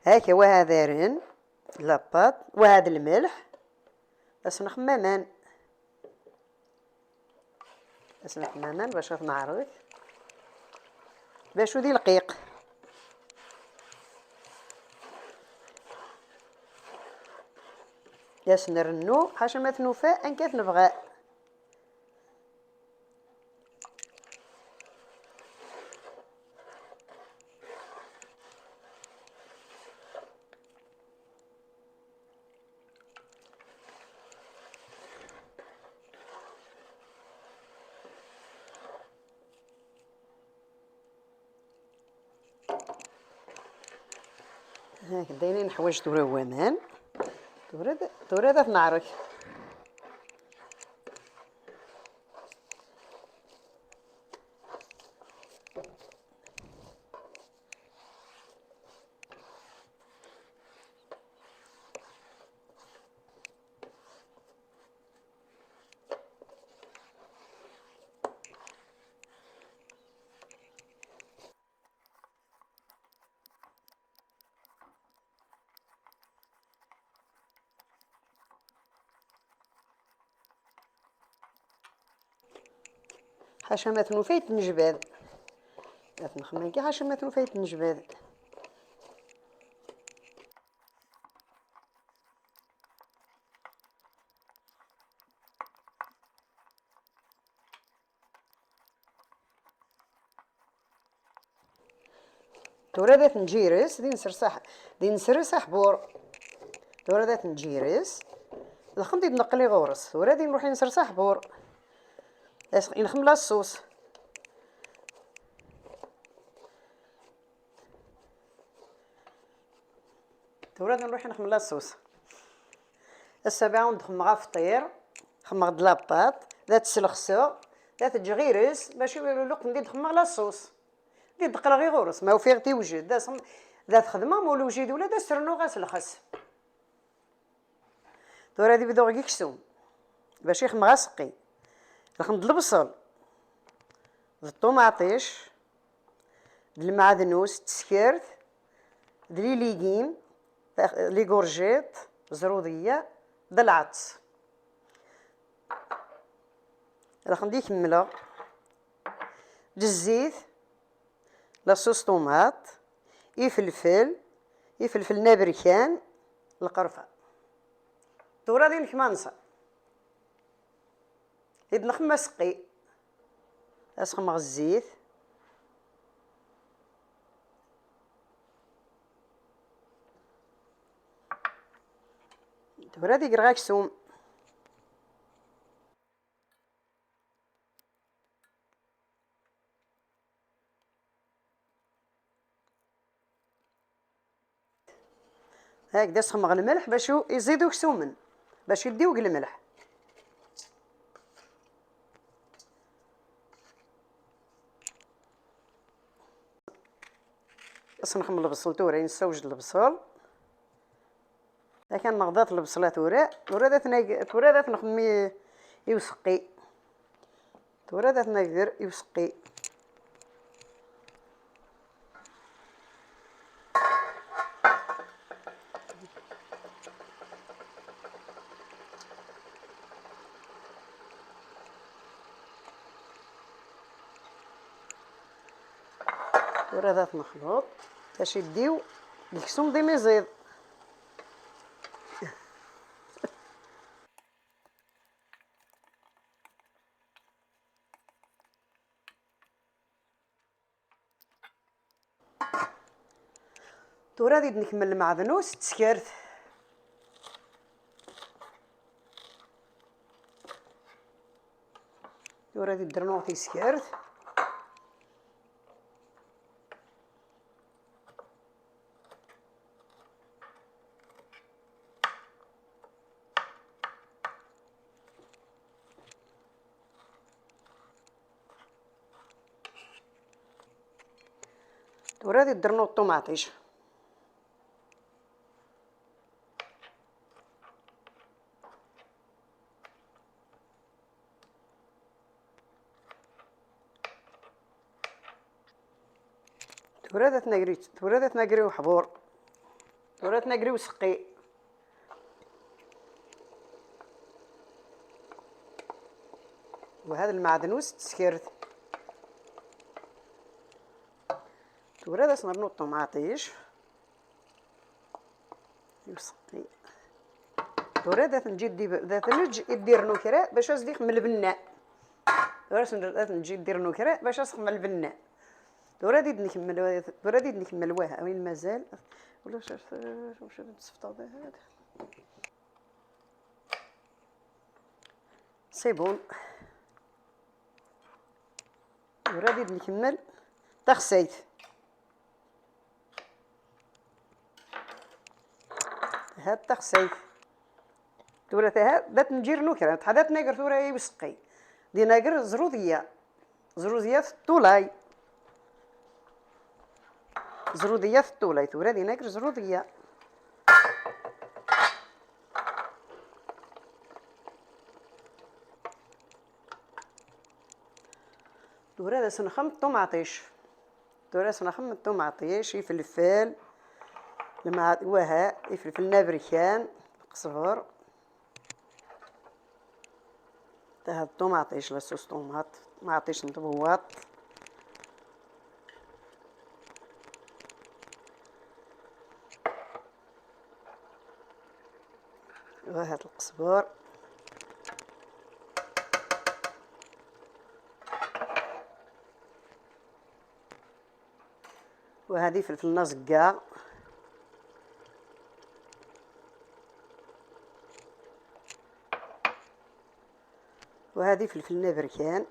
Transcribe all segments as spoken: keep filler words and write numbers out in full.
Haka, wa d aren, la pâte, wa d lmelḥ. Ad s-nxemmem aman. Ad s-nxemmem aman bac ad t-neɛreḍ. Bac ur d ilqiq. Ad s-nrennu, ḥaca ma t-nufa anka t-nebɣa. Hak, d ayen i neḥwaǧ tura n waman. Tura d, tura d at neɛrek. Ḥaca ma tnufayt n jbad. Ad nxemmem kan ḥaca ma tnufayt n jbad. Tura d at nǧires, di nesres aḥ-, di nesres aḥbur. Tura d at nǧires, lxent i d-neqqel i ɣur-s. Tura di nruḥ i nesres aḥbur. As-, i nxemmel aṣṣus. Tura ad nruḥ nxemmel aṣṣus. Ass-a ur d-xemmeɣ afṭir, xemmeɣ-d la pâte, d at slexseɣ, d at ǧɣires, mačči lweqt n di d-xemmeɣ la sauce. Di d-qqleɣ i ɣur-s, ma ufiɣ-t iwjed, d as-, d at xedmeɣ, ma ur yewjid ula d as-rennuɣ as lxes. Tura ad ibduɣ deg uksum, bac i xemmeɣ aseqqi. Lxen-d lebṣel, d ṭumaṭic, d lmeɛdnus, d teskert, d les légumes, tax-, les courgettes, zruḍiyya, d lɛeṭs. Lxen-d i kemmleɣ, d zzit, la sauce tomate, ifelfel, ifelfel n aberkan, lqerfa. Tura d inekmanṣen. I d-nxemmem aseqqi. Ad sxemmeɣ zzit. Tura ad igreɣ aksum. Hak, d asxemmeɣ lmelḥ bac u-, iẓid uksumen, bac iddiweg lmelḥ. Ad s-nxemmeɣ lebṣel tura, i nessewjed lebṣel. Akan neɣḍat lebṣla tura, tura ad t-nag-, tura ad t-nxemmi i useqqi. Tura ad t-nagder i useqqi. Tura ad t-nexluḍ, taciddi-w deg-s umḍi miẓiḍ. Tura ad d-nkemmel lmeɛdnus d teskert. Tura ad d-rnuɣ tiskert. Tura ad d-rnuɣ ṭumaṭic. Tura ad t-nagri, tura ad t-nagri uḥbur. Tura ad t-nagri useqqi. Wa hada lmeɛdnus d teskert. Tura ad as-nernu ṭumaṭic. Useqqi. Tura ad t-neǧǧ i d-, ad t-neǧǧ i d-irnu kra bac ad s-d-ixemmel lbenna. Tura ad t-neǧǧ i d-irnu kra bac ad s-ixemmel lbenna. Tura ad id-nkemmel, tura ad id-nkemmel waha, win mazal. Ulac, ulac, ulac, ulac, ulac, ulac. C'est bon. Tura ad id-nkemmel taxsayt. Hat taxsayt. Tura taha, d at nǧir n ukra. Tḥadat nager tura i useqqi. Di nager zrudiya. Zrudiya teṭṭulay. Zrudiya teṭṭulay. Tura di nager zrudiya. Tura ad as-nxem ṭumaṭic. Tura ad as-nxem ṭumaṭic, ifelfel, lma-, waha, ifelfel n aberkan, qesber. Taha d ṭumaṭic, la sauce tomate, ṭumaṭic n tbewwaṭ. Waha d lqesber. Waha d ifelfel n aẓegga. Waha d ifelfel n aberkan.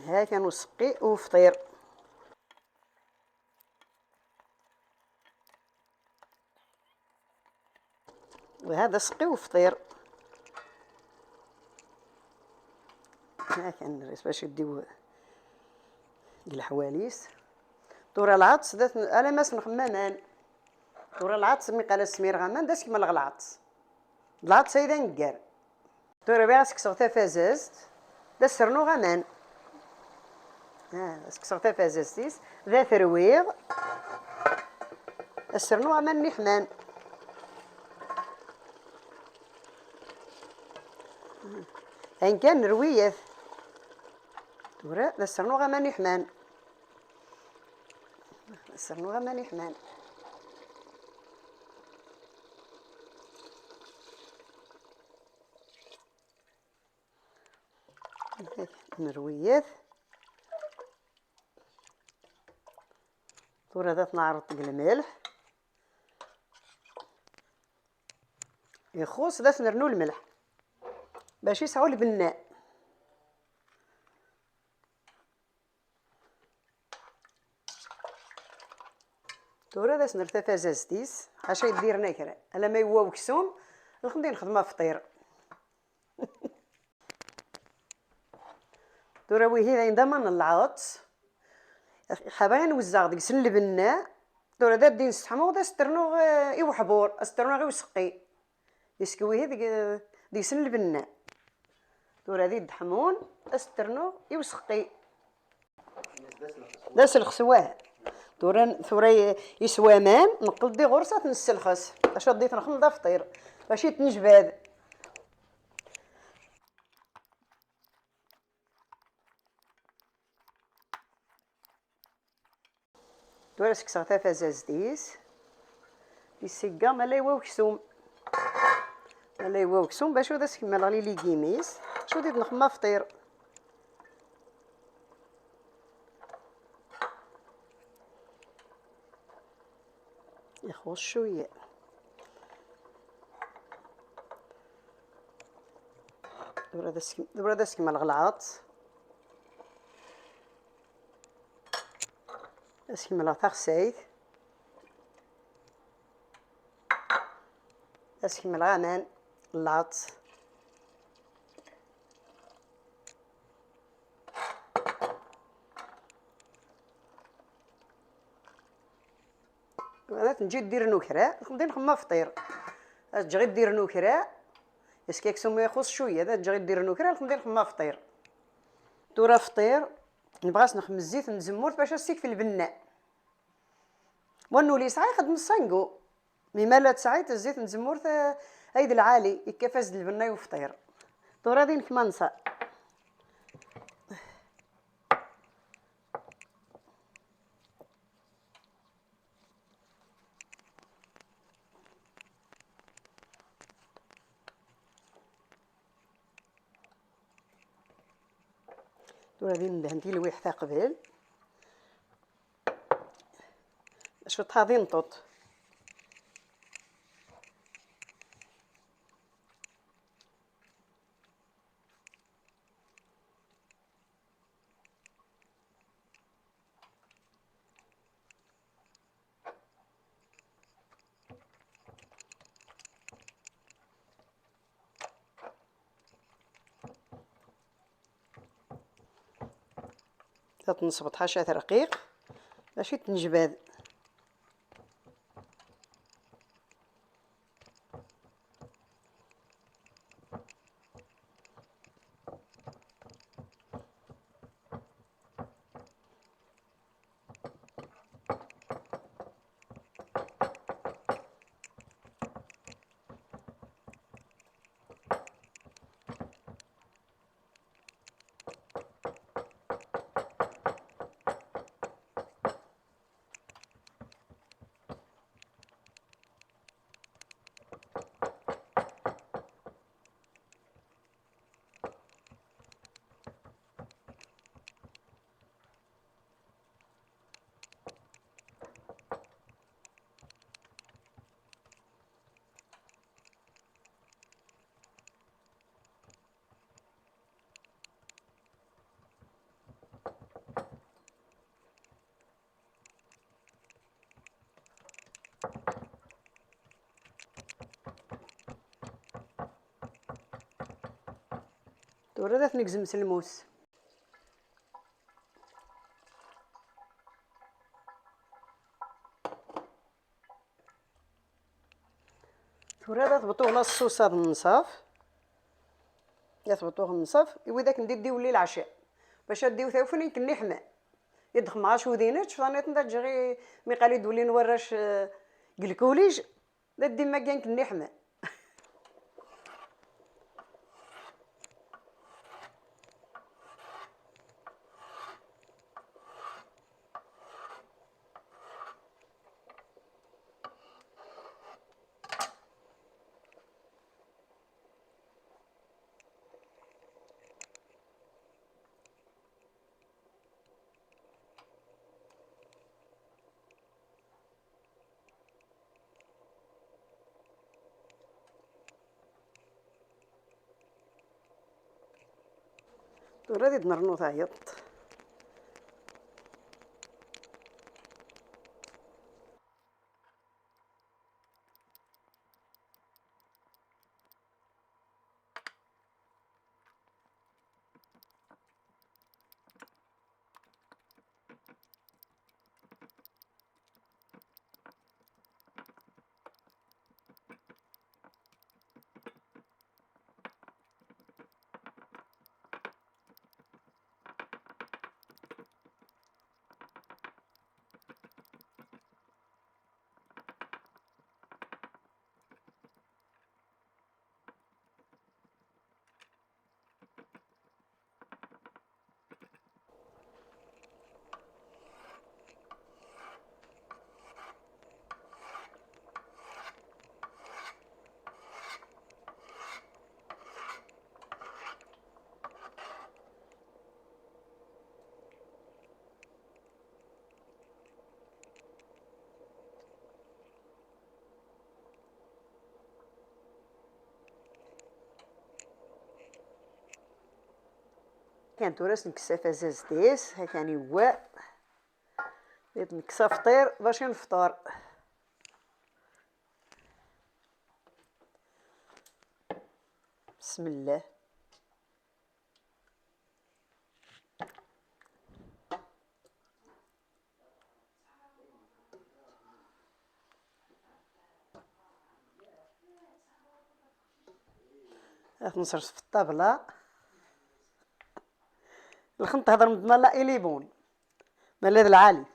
Ha kan useqqi ufṭir. Waha d aseqqi ufṭir. Ha kan bac iddiw deg leḥwal-is. Tura lɛeṭṭes d at-, alamma s-nxemmaman. Tura lɛeṭṭes mi qal as-smireɣ aman, d as-kemmleɣ lɛeṭṭes. D lɛeṭṭes ay d aneggar. Tura bɣiɣ ad s-kkseɣ tafazazt, d as-rnuɣ aman. Ah, ad s-kkseɣ tafazazt-is, d at-rwiɣ, ad as-rnuɣ aman n iḥman. Ayen kan rwiyat. Tura ad as-rnuɣ aman n iḥman. Ad as-rnuɣ aman n iḥman. Nerwiyat. Tura ad t-neɛreḍ deg lmelḥ. Ixuṣ d as-nernu lmelḥ bac yesɛu lbenna. Tura ad as-nerr tafazazt-is, ḥaca yeddirna kra. Alamma yewwa weksum, lxendi nexdem afṭir. Tura wihi d ayen d aman n lɛeṭṭ. Ḥabayen wezzaɣ deg-sen lbenna. Tura d ad d-inseḥmuɣ, d as-ternuɣ, eh, i uḥbur, as-ternuɣ i useqqi. Yeskew ihi deg, deg-sen lbenna. Tura ad d-ḥmun, ad s-ternuɣ i useqqi. D aselxes wah. Tura, tura yeswa aman, neqqel-d ɣur-s ad t-nesselxes. Acu ad d-itnexxem d afṭir. Mačči d tnejbad. Tura ssekseɣ tafazazt-is. Yessegga ma la yewwa weksum. Ma la yewwa weksum, bac ad as-kemmleɣ les légumes-is. Acu di d-nexma afṭir. Ixuṣ cwiya. Tura ad as-, tura ad as-kemmleɣ lɛeṭṭ. Ad as-kemmleɣ taxsayt. Ad as-kemmleɣ aman, lɛeṭṭ. Ad ten-ǧǧeɣ ad d-rnu kra, ad ten-id-nxemma afṭir. Ad ǧǧeɣ ad d-rnu kra, yeskaksum ixuṣ cwiya, ad ǧǧeɣ ad d-rnu kra, ad ten-id-nxemma afṭir. Tura afṭir, nebɣa ad s-nexdem zzit n tzemmurt bac ad s-ikf lbenna. Wanul yesɛa ixeddem ṣṣangu. Mi ma la tesɛiḍ zzit n tzemmurt, eh, ay d lɛali, ikka-f-as-d lbenna i ufṭir. Tura din kma nsa. Tura din ndehn tilwiḥt qbel. Cwiṭ ḥaḍi nṭuṭ. Ad t-nesbeṭ ḥaca terqiq, mačči d-nejbad. Tura ad t-negzem s lmus. Tura ad tbeṭṭuɣ la ṣṣuṣa d nnṣaf. La tbeṭṭuɣ nnṣaf i wid akken d-iddiwli lɛecc. Bac ad d-iwet awfen i kenni ḥman. I d-xemɣ acudin ečč, taniḍ ad ǧǧeɣ i miqali d-ulin warrac, eh, deg lkulij. D addim-agi akken iḥman. Tura ad d-nernu tayeḍ. Kan tura ad s-nekkes tafazazt-is, ha-t-an iwwa. Ad nekkes afṭir bac ad nefṭer. Bismillah. Ad t-nesres ɣef ṭṭabla. Lxent thedrem-d mala ilibun. Mala d lɛali.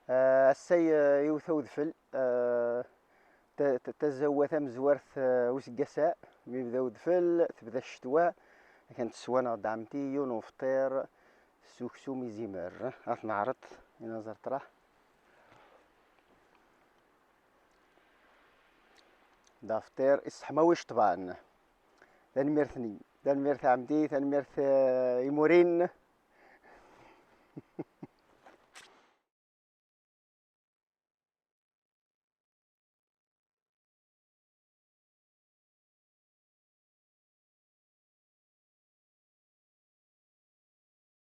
Ah, ass-a, eh, iwta udfel, eh, ta-, ta-, tazawwa tamezwart, eh, useggas-a, mi yebda udfel, tebda ccetwa, akken teswa-neɣ-d ɛemti yiwen ufṭir s uksum izimer. Ad t-neɛreḍ, inaẓer ṭraḥ. D afṭir isseḥmaw iceṭban. Tanemmirt-nni. Tanemmirt a ɛemti, tanemmirt, eh, i Murin.